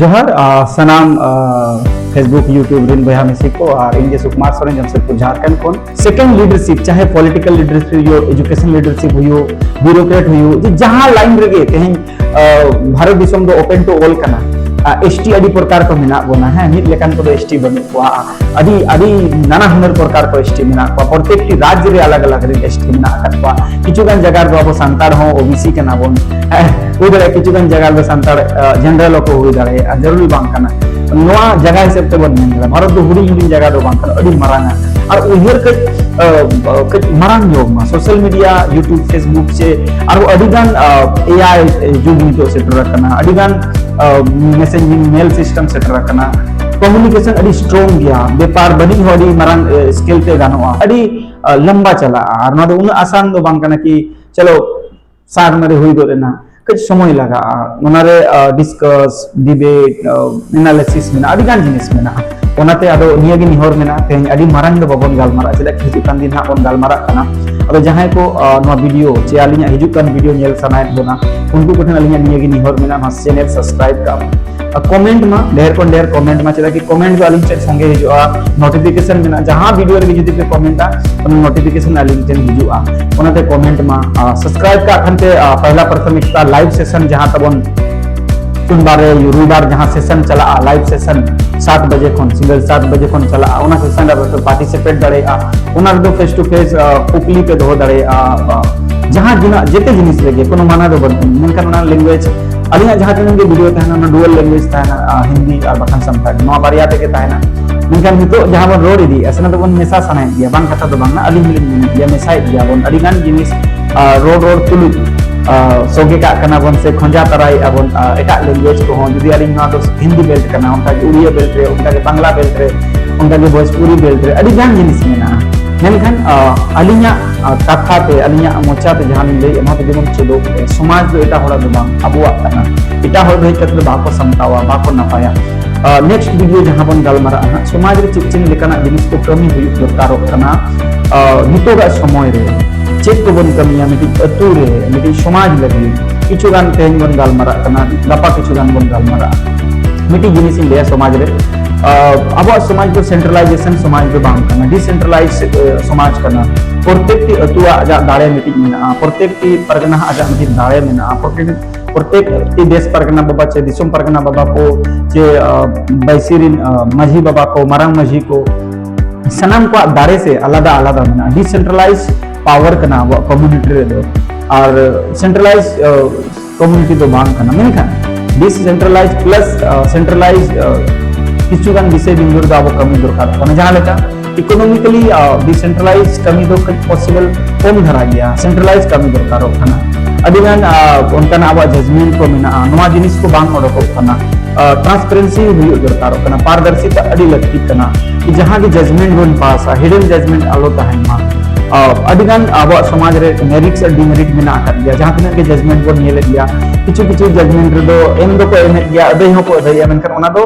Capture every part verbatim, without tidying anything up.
ᱡᱚᱦᱟᱨ, ᱟ, ᱥᱟᱱᱟᱢ, ᱟ, Facebook, YouTube ᱨᱮᱱ ᱵᱚᱭᱦᱟ ᱢᱤᱥᱤ ᱠᱚ, ᱟᱨ ᱤᱧ ᱜᱮ ᱥᱩᱠᱩᱢᱟᱨ ᱥᱚᱨᱮᱱ, ᱡᱟᱢᱥᱮᱫᱽᱯᱩᱨ, ᱡᱷᱟᱲᱠᱷᱚᱸᱰ ᱠᱷᱚᱱ᱾ Second leadership, ᱪᱟᱦᱮ political leadership ᱦᱩᱭᱩᱜ, education leadership ᱦᱩᱭᱩᱜ, bureaucrat ᱦᱩᱭᱩᱜ, ᱡᱮ ᱡᱟᱦᱟᱸ line ᱨᱮᱜᱮ ᱛᱮᱦᱮᱧ, ᱟ, ᱵᱷᱟᱨᱚᱛ ᱫᱤᱥᱚᱢ ᱫᱚ open to all ᱠᱟᱱᱟ᱾ ᱟ, ST ᱟᱹᱰᱤ ᱯᱨᱚᱠᱟᱨ ᱠᱚ ᱢᱮᱱᱟᱜ ᱵᱚᱱᱟ, ᱦᱮᱸ, ᱢᱤᱫ ᱞᱮᱠᱟᱱ ᱠᱚᱫᱚ ST ᱵᱟᱹᱱᱩᱜ ᱠᱚᱣᱟ᱾ ᱟᱹᱰᱤ, ᱟᱹᱰᱤ ᱱᱟᱱᱟ ᱦᱩᱱᱟᱹᱨ ᱯᱨᱚᱠᱟᱨ ᱠᱚ ST ᱢᱮᱱᱟᱜ ᱠᱚᱣᱟ, ᱯᱨᱚᱛᱮᱠᱴᱤ ᱨᱟᱡᱽ ᱨᱮ ᱟᱞᱟᱜᱽ ᱟᱞᱟᱜᱽ ᱨᱮᱱ ST ᱢᱮᱱᱟᱜ ᱟᱠᱟᱫ ᱠᱚᱣᱟ᱾ ᱠᱤᱪᱷᱩ ᱜᱟᱱ ᱡᱟᱭᱜᱟ ᱨᱮᱫᱚ ᱟᱵᱚ ᱥᱟᱱᱛᱟᱲ ᱦᱚᱸ OBC ᱠᱟᱱᱟ ᱵᱚᱱ, ᱦᱮᱸ, ᱦᱩᱭ ᱫᱟᱲᱮᱭᱟᱜᱼᱟ ᱠᱤᱪᱷᱩ ᱜᱟᱱ ᱡᱟᱭᱜᱟ ᱨᱮᱫᱚ ᱥᱟᱱᱛᱟᱲ, ᱟ, general ᱦᱚᱸᱠᱚ ᱦᱩᱭ ᱫᱟᱲᱮᱭᱟᱜᱼᱟ, ᱡᱟᱹᱨᱩᱲ ᱵᱟᱝ ᱠᱟᱱᱟ᱾ ᱱᱚᱣᱟ ᱡᱟᱭᱜᱟ ᱦᱤᱥᱟᱹᱵ ᱛᱮᱵᱚᱱ ᱢᱮᱱ ᱠᱮᱫᱟ, ᱵᱷᱟᱨᱚᱛ ᱫᱚ ᱦᱩᱰᱤᱧ ᱦᱩᱰᱤᱧ ᱡᱟᱭᱜᱟ ᱫᱚ ᱵᱟᱝ ᱠᱟᱱᱟ, ᱟᱹᱰᱤ ᱢᱟᱨᱟᱝᱟ᱾ ᱟᱨ ᱩᱭᱦᱟᱹᱨ ᱠᱟᱹᱡ, ᱟ, ᱠᱟᱹᱡ ᱢᱟᱨᱟᱝ ᱧᱚᱜ ᱢᱟ, social media, YouTube, Facebook ᱪᱮ ᱟᱨᱦᱚᱸ ᱟᱹᱰᱤ ᱜᱟᱱ, ᱟ, AI ᱡᱩᱜᱽ ᱱᱤᱛᱚᱜ ᱥᱮᱴᱮᱨ ᱟᱠᱟᱱᱟ, ᱟᱹᱰᱤ ᱜᱟᱱ, ᱟ, messaging mail system ᱥᱮᱴᱮᱨ ᱟᱠᱟᱱᱟ, communication ᱟᱹᱰᱤ strong ᱜᱮᱭᱟ, ᱵᱮᱯᱟᱨ ᱵᱟᱹᱱᱤᱡ ᱦᱚᱸ ᱟᱹᱰᱤ ᱢᱟᱨᱟᱝ, ᱮ, scale ᱛᱮ ᱜᱟᱱᱚᱜᱼᱟ, ᱟᱹᱰᱤ, ᱟ, ᱞᱟᱢᱵᱟ ᱪᱟᱞᱟᱜᱼᱟ᱾ ᱟᱨ ᱱᱚᱣᱟ ᱫᱚ ᱩᱱᱟᱹᱜ ᱟᱥᱟᱱ ᱫᱚ ᱵᱟᱝ ᱠᱟᱱᱟ ᱠᱤ ᱪᱚᱞᱚ ᱥᱟᱨ ᱢᱟᱨᱮ ᱦᱩᱭ ᱜᱚᱫ ᱮᱱᱟ, ᱠᱟᱹᱡ ᱥᱚᱢᱚᱭ ᱞᱟᱜᱟᱜᱼᱟ ᱚᱱᱟᱨᱮ, ᱟ, discuss, debate, ᱟ, analysis ᱢᱮᱱᱟᱜᱼᱟ, ᱟᱹᱰᱤ ᱜᱟᱱ ᱡᱤᱱᱤᱥ ᱢᱮᱱᱟᱜᱼᱟ᱾ ᱚᱱᱟᱛᱮ ᱟᱫᱚ ᱱᱤᱭᱟᱹ ᱜᱮ ᱱᱮᱦᱚᱨ ᱢᱮᱱᱟᱜᱼᱟ, ᱛᱮᱦᱮᱧ ᱟᱹᱰᱤ ᱢᱟᱨᱟᱝ ᱫᱚ ᱵᱟᱵᱚᱱ ᱜᱟᱞᱢᱟᱨᱟᱜᱼᱟ, ᱪᱮᱫᱟᱜ ᱠᱤ ᱦᱤᱡᱩᱜ ᱠᱟᱱ ᱫᱤᱱ ᱦᱟᱸᱜ ᱵᱚᱱ ᱜᱟᱞᱢᱟᱨᱟᱜ ᱠᱟᱱᱟ᱾ ᱟᱫᱚ ᱡᱟᱦᱟᱸᱭ ᱠᱚ, ᱟ, ᱱᱚᱣᱟ video ᱪᱮ ᱟᱹᱞᱤᱧᱟᱜ ᱦᱤᱡᱩᱜ ᱠᱟᱱ video ᱧᱮᱞ ᱥᱟᱱᱟᱭᱮᱫ ᱵᱚᱱᱟ, ᱩᱱᱠᱩ ᱠᱚᱴᱷᱮᱱ ᱟᱹᱞᱤᱧᱟᱜ ᱱᱤᱭᱟᱹ ᱜᱮ ᱱᱮᱦᱚᱨ ᱢᱮᱱᱟᱜᱼᱟ, ᱱᱚᱣᱟ channel subscribe ᱠᱟᱜ ᱵᱚᱱ᱾ ᱟᱨ comment ᱢᱟ, ᱰᱷᱮᱨ ᱠᱷᱚᱱ ᱰᱷᱮᱨ comment ᱢᱟ, ᱪᱮᱫᱟᱜ ᱠᱤ comment ᱫᱚ ᱟᱹᱞᱤᱧ ᱴᱷᱮᱱ ᱥᱚᱸᱜᱮ ᱦᱤᱡᱩᱜᱼᱟ, notification ᱢᱮᱱᱟᱜᱼᱟ, ᱡᱟᱦᱟᱸ video ᱨᱮᱜᱮ ᱡᱩᱫᱤ ᱯᱮ commentᱟ, ᱚᱱᱟ notification ᱟᱹᱞᱤᱧ ᱴᱷᱮᱱ ᱦᱤᱡᱩᱜᱼᱟ᱾ ᱚᱱᱟᱛᱮ comment ᱢᱟ, ᱟᱨ subscribe ᱠᱟᱜ ᱠᱷᱟᱱ ᱯᱮ, ᱟᱨ ᱯᱟᱦᱞᱟ ᱯᱨᱟᱛᱷᱚᱢᱤᱠᱛᱟ live session ᱡᱟᱦᱟᱸ ᱛᱟᱵᱚᱱ ᱥᱳᱢᱵᱟᱨ ᱨᱮ, ᱨᱚᱵᱤᱵᱟᱨ ᱡᱟᱦᱟᱸ session ᱪᱟᱞᱟᱜᱼᱟ, live session ᱥᱟᱛ ᱵᱟᱡᱮ ᱠᱷᱚᱱ, ᱥᱤᱸᱜᱟᱹᱲ ᱥᱟᱛ ᱵᱟᱡᱮ ᱠᱷᱚᱱ ᱪᱟᱞᱟᱜᱼᱟ, ᱚᱱᱟ session ᱨᱮ ᱟᱯᱮ participate ᱫᱟᱲᱮᱭᱟᱜᱼᱟ᱾ ᱚᱱᱟ ᱨᱮᱫᱚ face to face, ᱟ, ᱠᱩᱠᱞᱤ ᱯᱮ ᱫᱚᱦᱚ ᱫᱟᱲᱮᱭᱟᱜᱼᱟ, ᱵᱟ ᱡᱟᱦᱟᱸ ᱡᱤᱱᱟ-, ᱡᱮᱛᱮ ᱡᱤᱱᱤᱥ ᱨᱮᱜᱮ ᱠᱳᱱᱳ ᱢᱟᱱᱟ ᱫᱚ ᱵᱟᱹᱱᱩᱜᱼᱟ, ᱢᱮᱱᱠᱷᱟᱱ ᱚᱱᱟ language ᱟᱹᱞᱤᱧᱟᱜ ᱡᱟᱦᱟᱸ ᱛᱤᱱᱟᱹᱜ ᱜᱮ video ᱛᱟᱦᱮᱱᱟ, ᱚᱱᱟ dual language ᱛᱟᱦᱮᱱᱟ, ᱟ, ᱦᱤᱱᱫᱤ ᱟᱨ ᱵᱟᱠᱷᱟᱱ ᱥᱟᱱᱛᱟᱲᱤ, ᱱᱚᱣᱟ ᱵᱟᱨᱭᱟ ᱛᱮᱜᱮ ᱛᱟᱦᱮᱱᱟ᱾ ᱢᱮᱱᱠᱷᱟᱱ ᱱᱤᱛᱚᱜ ᱡᱟᱦᱟᱸ ᱵᱚᱱ ᱨᱚᱲ ᱤᱫᱤᱭᱮᱫᱼᱟ, ᱥᱮ ᱚᱱᱟ ᱫᱚᱵᱚᱱ ᱢᱮᱥᱟ ᱥᱟᱱᱟᱭᱮᱫ ᱜᱮᱭᱟ, ᱵᱟᱝ ᱠᱟᱛᱷᱟ ᱫᱚ ᱵᱟᱝᱟ, ᱟᱹᱞᱤᱧ ᱦᱚᱸᱞᱤᱧ ᱢᱮᱱᱮᱫ ᱜᱮᱭᱟ, ᱢᱮᱥᱟᱭᱮᱫ ᱜᱮᱭᱟ ᱵᱚᱱ ᱟᱹᱰᱤ ᱜᱟᱱ ᱡᱤᱱᱤᱥ, ᱟ, ᱨᱚᱲ ᱨᱚᱲ ᱛᱩᱞᱩᱡ, ᱟ, ᱥᱚᱸᱜᱮ ᱠᱟᱜ ᱠᱟᱱᱟ ᱵᱚᱱ ᱥᱮ ᱠᱷᱚᱸᱡᱟ ᱛᱟᱨᱟᱭᱮᱫᱼᱟ ᱵᱚᱱ, ᱟ, ᱮᱴᱟᱜ language ᱠᱚᱦᱚᱸ᱾ ᱡᱩᱫᱤ ᱟᱹᱞᱤᱧ ᱱᱚᱣᱟ ᱫᱚ ᱦᱤᱱᱫᱤ belt ᱠᱟᱱᱟ, ᱚᱱᱠᱟ ᱜᱮ ᱩᱲᱤᱭᱟ belt ᱨᱮ, ᱚᱱᱠᱟ ᱜᱮ ᱵᱟᱝᱞᱟ belt ᱨᱮ, ᱚᱱᱠᱟ ᱜᱮ ᱵᱷᱳᱡᱽᱯᱩᱨᱤ belt ᱨᱮ ᱟᱹᱰᱤ ᱜᱟᱱ ᱡᱤᱱᱤᱥ ᱢᱮᱱᱟᱜᱼᱟ᱾ ᱢᱮᱱᱠᱷᱟᱱ, ᱟ, ᱟᱹᱞᱤᱧᱟᱜ, ᱟ, ᱠᱟᱛᱷᱟ ᱛᱮ, ᱟᱹᱞᱤᱧᱟᱜ ᱢᱚᱪᱟ ᱛᱮ ᱡᱟᱦᱟᱸ ᱞᱤᱧ ᱞᱟᱹᱭᱮᱫᱼᱟ, ᱱᱚᱣᱟ ᱫᱚ ᱡᱮᱢᱚᱱ ᱪᱮᱫᱚᱜ ᱨᱮ, ᱥᱚᱢᱟᱡᱽ ᱫᱚ ᱮᱴᱟᱜ ᱦᱚᱲᱟᱜ ᱫᱚ ᱵᱟᱝ, ᱟᱵᱚᱣᱟᱜ ᱠᱟᱱᱟ᱾ ᱮᱴᱟᱜ ᱦᱚᱲ ᱫᱚ ᱦᱮᱡ ᱠᱟᱛᱮ ᱫᱚ ᱵᱟᱠᱚ ᱥᱟᱢᱴᱟᱣᱟ, ᱵᱟᱠᱚ ᱱᱟᱯᱟᱭᱟ᱾ ᱟ, next video ᱡᱟᱦᱟᱸ ᱵᱚᱱ ᱜᱟᱞᱢᱟᱨᱟᱜᱼᱟ ᱦᱟᱸᱜ, ᱥᱚᱢᱟᱡᱽ ᱨᱮ ᱪᱮᱫ ᱪᱮᱫ ᱞᱮᱠᱟᱱᱟᱜ ᱡᱤᱱᱤᱥ ᱠᱚ ᱠᱟᱹᱢᱤ ᱦᱩᱭᱩᱜ ᱫᱚᱨᱠᱟᱨᱚᱜ ᱠᱟᱱᱟ, ᱟ, ᱱᱤᱛᱚᱜᱟᱜ ᱥᱚᱢᱚᱭ ᱨᱮ ᱪᱮᱫ ᱠᱚᱵᱚᱱ ᱠᱟᱹᱢᱤᱭᱟ ᱢᱤᱫᱴᱤᱡ ᱟᱹᱛᱩ ᱨᱮ, ᱢᱤᱫᱴᱤᱡ ᱥᱚᱢᱟᱡᱽ ᱞᱟᱹᱜᱤᱫ, ᱠᱤᱪᱷᱩ ᱜᱟᱱ ᱛᱮᱦᱮᱧ ᱵᱚᱱ ᱜᱟᱞᱢᱟᱨᱟᱜ ᱠᱟᱱᱟ, ᱜᱟᱯᱟ ᱠᱤᱪᱷᱩ ᱜᱟᱱ ᱵᱚᱱ ᱜᱟᱞᱢᱟᱨᱟᱜᱼᱟ᱾ ᱢᱤᱫᱴᱤᱡ ᱡᱤᱱᱤᱥ ᱤᱧ ᱞᱟᱹᱭᱟ ᱥᱚᱢᱟᱡᱽ ᱨᱮ, ᱟᱵᱚᱣᱟᱜ ᱥᱚᱢᱟᱡᱽ ᱫᱚ ᱥᱮᱱᱴᱨᱟᱞᱟᱭᱡᱮᱥᱚᱱ ᱥᱚᱢᱟᱡᱽ ᱫᱚ ᱵᱟᱝ ᱠᱟᱱᱟ, ᱰᱤᱥᱮᱱᱴᱨᱟᱞᱟᱭᱡᱽ ᱥᱚᱢᱟᱡᱽ ᱠᱟᱱᱟ᱾ ᱯᱨᱚᱛᱮᱠᱴᱤ ᱟᱹᱛᱩᱣᱟᱜ ᱟᱡᱟᱜ ᱫᱟᱲᱮ ᱢᱤᱫᱴᱤᱡ ᱢᱮᱱᱟᱜᱼᱟ, ᱯᱨᱚᱛᱮᱠᱴᱤ ᱯᱟᱨᱜᱟᱱᱟ ᱟᱡᱟᱜ ᱢᱤᱫᱴᱤᱡ ᱫᱟᱲᱮ ᱢᱮᱱᱟᱜᱼᱟ, ᱯᱨᱚᱛᱮᱠ ᱯᱨᱚᱛᱮᱠᱴᱤ ᱫᱮᱥ ᱯᱟᱨᱜᱟᱱᱟ ᱵᱟᱵᱟ ᱪᱮ ᱫᱤᱥᱚᱢ ᱯᱟᱨᱜᱟᱱᱟ ᱵᱟᱵᱟ ᱠᱚ ᱪᱮ ᱵᱟᱭᱥᱤ ᱨᱤᱱ ᱢᱟᱹᱡᱷᱤ ᱵᱟᱵᱟ ᱠᱚ, ᱢᱟᱨᱟᱝ ᱢᱟᱹᱡᱷᱤ ᱠᱚ, ᱥᱟᱱᱟᱢ ᱠᱚᱣᱟᱜ ᱫᱟᱲᱮ ᱥᱮ ᱟᱞᱟᱫᱟ ᱟᱞᱟᱫᱟ ᱢᱮᱱᱟᱜᱼᱟ᱾ ᱰᱤᱥᱮᱱᱴᱨᱟᱞᱟᱭᱤᱡᱽ ᱯᱟᱣᱟᱨ ᱠᱟᱱᱟ ᱟᱵᱚᱣᱟᱜ ᱠᱚᱢᱤᱭᱩᱱᱤᱴᱤ ᱨᱮᱫᱚ, ᱟᱨ ᱥᱮᱱᱴᱨᱟᱞᱟᱭᱤᱡᱽ ᱠᱚᱢᱤᱭᱩᱱᱤᱴᱤ ᱫᱚ ᱵᱟᱝ ᱠᱟᱱᱟ᱾ ᱢᱮᱱᱠᱷᱟᱱ ᱰᱤᱥᱮᱱᱴᱨᱟᱞᱟᱭᱤᱡᱽ ᱯᱞᱟᱥ ᱥᱮᱱᱴᱨᱟᱞᱟᱭᱤᱡᱽ ᱠᱤᱪᱷᱩ ᱜᱟᱱ ᱵᱤᱥᱚᱭ ᱵᱤᱱᱫᱩ ᱨᱮᱫᱚ ᱟᱵᱚ ᱠᱟᱹᱢᱤ ᱫᱚᱨᱠᱟᱨ ᱠᱟᱱᱟ, ᱡᱟᱦᱟᱸ ᱞᱮᱠᱟ ᱤᱠᱳᱱᱚᱢᱤᱠᱟᱞᱤ ᱰᱤᱥᱮᱱᱴᱨᱟᱞᱟᱭᱤᱡᱽ ᱠᱟᱹᱢᱤ ᱫᱚ ᱠᱟᱹᱡ ᱯᱚᱥᱤᱵᱚᱞ ᱠᱚᱢ ᱫᱷᱟᱨᱟ ᱜᱮᱭᱟ, ᱥᱮᱱᱴᱨᱟᱞᱟᱭᱤᱡᱽ ᱠᱟᱹᱢᱤ ᱫᱚᱨᱠᱟᱨᱚᱜ ᱠᱟᱱᱟ᱾ ᱟᱹᱰᱤᱜᱟᱱ ᱚᱱᱠᱟᱱᱟᱜ ᱟᱵᱚᱣᱟᱜ ᱡᱟᱡᱽᱢᱮᱱᱴ ᱠᱚ ᱢᱮᱱᱟᱜᱼᱟ, ᱱᱚᱣᱟ ᱡᱤᱱᱤᱥ ᱠᱚ ᱵᱟᱝ ᱚᱰᱚᱠᱚᱜ ᱠᱟᱱᱟ᱾ ᱴᱨᱟᱱᱥᱯᱮᱨᱮᱱᱥᱤ ᱦᱩᱭᱩᱜ ᱫᱚᱨᱠᱟᱨᱚᱜ ᱠᱟᱱᱟ, ᱯᱟᱨᱫᱚᱨᱥᱤᱛᱟ ᱟᱹᱰᱤ ᱞᱟᱹᱠᱛᱤᱜ ᱠᱟᱱᱟ᱾ ᱡᱟᱦᱟᱸ ᱜᱮ ᱡᱟᱡᱽᱢᱮᱱᱴ ᱵᱚᱱ ᱯᱟᱥᱟ, ᱦᱤᱰᱮᱱ ᱡᱟᱡᱽᱢᱮᱱᱴ ᱟᱞᱚ ᱛᱟᱦᱮᱱ ᱢᱟ᱾ ᱟᱹᱰᱤᱜᱟᱱ ᱟᱵᱚᱣᱟᱜ ᱥᱚᱢᱟᱡᱽ ᱨᱮ ᱢᱮᱨᱤᱴ ᱥᱮ ᱰᱤᱢᱮᱨᱤᱴ ᱢᱮᱱᱟᱜ ᱟᱠᱟᱫ ᱜᱮᱭᱟ᱾ ᱡᱟᱦᱟᱸ ᱛᱤᱱᱟᱹᱜ ᱜᱮ ᱡᱟᱡᱽᱢᱮᱱᱴ ᱵᱚᱱ ᱧᱮᱞᱮᱫ ᱜᱮᱭᱟ, ᱠᱤᱪᱷᱩ ᱠᱤᱪᱷᱩ ᱡᱟᱡᱽᱢᱮᱱᱴ ᱨᱮᱫᱚ ᱮᱢ ᱫᱚᱠᱚ ᱮᱢᱮᱫ ᱜᱮᱭᱟ, ᱟᱹᱫᱟᱹᱭ ᱦᱚᱸᱠᱚ ᱟᱹᱫᱟᱹᱭᱮᱜᱼᱟ, ᱢᱮᱱᱠᱷᱟᱱ ᱚᱱᱟ ᱫᱚ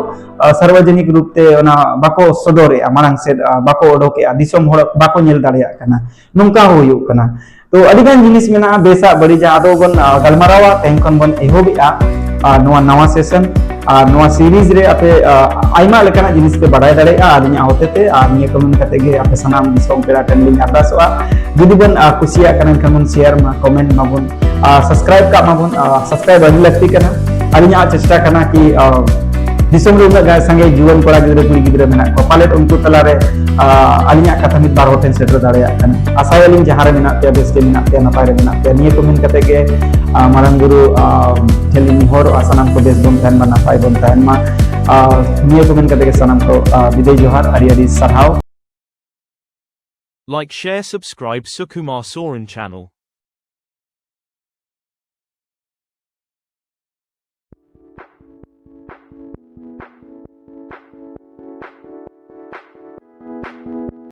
ᱥᱟᱨᱵᱚᱡᱚᱱᱤᱠ ᱨᱩᱯ ᱛᱮ ᱚᱱᱟ ᱵᱟᱠᱚ ᱥᱚᱫᱚᱨᱮᱜᱼᱟ, ᱢᱟᱲᱟᱝ ᱥᱮᱫ ᱵᱟᱠᱚ ᱚᱰᱚᱠᱮᱜᱼᱟ, ᱫᱤᱥᱚᱢ ᱦᱚᱲ ᱵᱟᱠᱚ ᱧᱮᱞ ᱫᱟᱲᱮᱭᱟᱜ ᱠᱟᱱᱟ, ᱱᱚᱝᱠᱟ ᱦᱚᱸ ᱦᱩᱭᱩᱜ ᱠᱟᱱᱟ᱾ ᱛᱚ ᱟᱹᱰᱤᱜᱟᱱ ᱡᱤᱱᱤᱥ ᱢᱮᱱᱟᱜᱼᱟ, ᱵᱮᱥᱟᱜ ᱵᱟᱹᱲᱤᱡᱟᱜ ᱟᱫᱚ ᱵᱚᱱ ᱜᱟᱞᱢᱟᱨᱟᱣᱟ᱾ ᱛᱮᱦᱮᱧ ᱠᱷᱚᱱ ᱵᱚᱱ ᱮᱦᱚᱵᱮᱜᱼᱟ ᱱᱚᱣᱟ ᱱᱟᱣᱟ ᱥᱮᱥᱚᱱ᱾ ᱟᱨ ᱱᱚᱣᱟ ᱥᱤᱨᱤᱡᱽ ᱨᱮ ᱟᱯᱮ ᱟᱭᱢᱟ ᱞᱮᱠᱟᱱᱟᱜ ᱡᱤᱱᱤᱥ ᱯᱮ ᱵᱟᱰᱟᱭ ᱫᱟᱲᱮᱭᱟᱜᱼᱟ ᱟᱹᱞᱤᱧᱟᱜ ᱦᱚᱛᱮᱛᱮ, ᱟᱨ ᱱᱤᱭᱟᱹ ᱠᱚ ᱢᱮᱱ ᱠᱟᱛᱮ ᱜᱮ ᱟᱯᱮ ᱥᱟᱱᱟᱢ ᱫᱤᱥᱚᱢ ᱯᱮᱲᱟ ᱴᱷᱮᱱ ᱞᱤᱧ ᱟᱨᱫᱟᱥᱚᱜᱼᱟ, ᱡᱩᱫᱤ ᱵᱚᱱ ᱠᱩᱥᱤᱭᱟᱜ ᱠᱟᱱᱟ ᱮᱱᱠᱷᱟᱱ ᱵᱚᱱ ᱥᱮᱭᱟᱨ ᱢᱟ, ᱠᱚᱢᱮᱱᱴ ᱢᱟᱵᱚᱱ, ᱥᱟᱵᱥᱠᱨᱟᱭᱤᱵ ᱠᱟᱜ ᱢᱟᱵᱚᱱ᱾ ᱥᱟᱵᱥᱠᱨᱟᱭᱤᱵ ᱟᱹᱰᱤ ᱞᱟᱹᱠᱛᱤ ᱠᱟᱱᱟ᱾ ᱟᱹᱞᱤᱧᱟᱜ ᱪᱮᱥᱴᱟ ᱠᱟᱱᱟ ᱠᱤ ᱫᱤᱥᱚᱢ ᱨᱮ ᱩᱱᱟᱹᱜ ᱜᱟᱱ ᱥᱟᱸᱜᱮ ᱡᱩᱣᱟᱹᱱ ᱠᱚᱲᱟ ᱜᱤᱫᱽᱨᱟᱹ ᱠᱩᱲᱤ ᱜᱤᱫᱽᱨᱟᱹ ᱢᱮᱱᱟᱜ ᱠᱚᱣᱟ, ᱯᱟᱞᱮᱫ ᱩᱱᱠᱩ ᱛᱟᱞᱟᱨᱮ ᱟᱹᱞᱤᱧᱟᱜ ᱠᱟᱛᱷᱟ ᱢᱤᱫ ᱵᱟᱨ ᱦᱚᱲ ᱴᱷᱮᱱ ᱥᱮᱴᱮᱨ ᱫᱟᱲᱮᱭᱟᱜ ᱠᱟᱱᱟ᱾ ᱟᱥᱟᱭᱟᱞᱤᱧ ᱡᱟᱦᱟᱸ ᱨᱮ ᱢᱮᱱᱟᱜ ᱯᱮᱭᱟ, ᱵᱮᱥ ᱜᱮ ᱢᱮᱱᱟᱜ ᱯᱮᱭᱟ, ᱱᱟᱯᱟᱭ ᱨᱮ ᱢᱮᱱᱟᱜ ᱯᱮᱭᱟ᱾ ᱱᱤᱭᱟᱹ ᱠᱚ ᱢᱮᱱ ᱠᱟᱛᱮ ᱜᱮ ᱢᱟᱨᱟᱝ ᱵᱩᱨᱩ ᱴᱷᱮᱱ ᱞᱤᱧ ᱱᱮᱦᱚᱨᱚᱜᱼᱟ, ᱥᱟᱱᱟᱢ ᱠᱚ ᱵᱮᱥ ᱵᱚᱱ ᱛᱟᱦᱮᱱ ᱢᱟ, ᱱᱟᱯᱟᱭ ᱵᱚᱱ ᱛᱟᱦᱮᱱ ᱢᱟ᱾ ᱱᱤᱭᱟᱹ ᱠᱚ ᱢᱮᱱ ᱠᱟᱛᱮ ᱜᱮ ᱥᱟᱱᱟᱢ ᱠᱚ ᱵᱤᱫᱟᱹᱭ ᱡᱚᱦᱟᱨ, ᱟᱹᱰᱤ ᱟᱹᱰᱤ ᱥᱟᱨᱦᱟᱣ᱾ Like, share, subscribe Sukumar Soren channel.